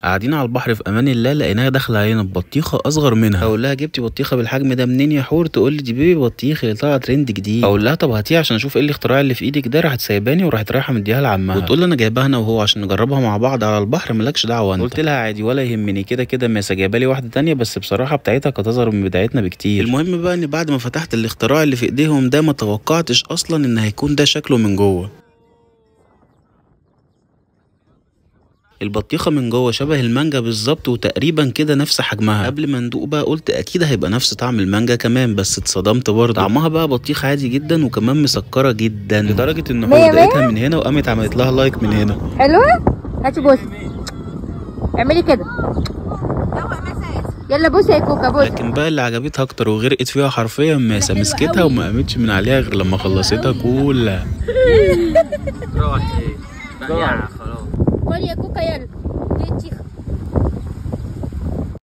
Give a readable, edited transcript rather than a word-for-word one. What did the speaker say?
قاعدين على البحر في امان الله، لقيناها داخله علينا ببطيخه اصغر منها. اقول لها جبتي بطيخه بالحجم ده منين يا حور؟ تقول لي دي baby بطيخ اللي طلع ترند جديد. اقول لها طب هاتيها عشان اشوف ايه الاختراع اللي في ايدك ده. راحت سايباني وراحت رايحة مديها لعمها وتقول لي انا جايباها انا وهو عشان نجربها مع بعض على البحر، مالكش دعوه انت. قلت لها عادي ولا يهمني، كده كده ماسه جايبه لي واحدة ثانية، بس بصراحة بتاعتها كانت اصغر من بتاعتنا بكتير. المهم بقى ان بعد ما فتحت الاختراع اللي في ايديهم ده ما توقعتش اصلا ان هيكون ده شكله من جوه. البطيخه من جوه شبه المانجا بالظبط وتقريبا كده نفس حجمها. قبل ما ندوق بقى قلت اكيد هيبقى نفس طعم المانجا كمان، بس اتصدمت برضه. طعمها بقى بطيخ عادي جدا وكمان مسكره جدا لدرجة ان حور دقتها من هنا وقامت عملت لها like من هنا. حلوة؟ هاتي بوسه، اعملي كده، يلا بوسه يا كوكا بوسه. لكن بقى اللي عجبتها اكتر وغرقت فيها حرفيا ماسه، مسكتها وما قامتش من عليها غير لما خلصتها كلها. كل يا كوكا يلا.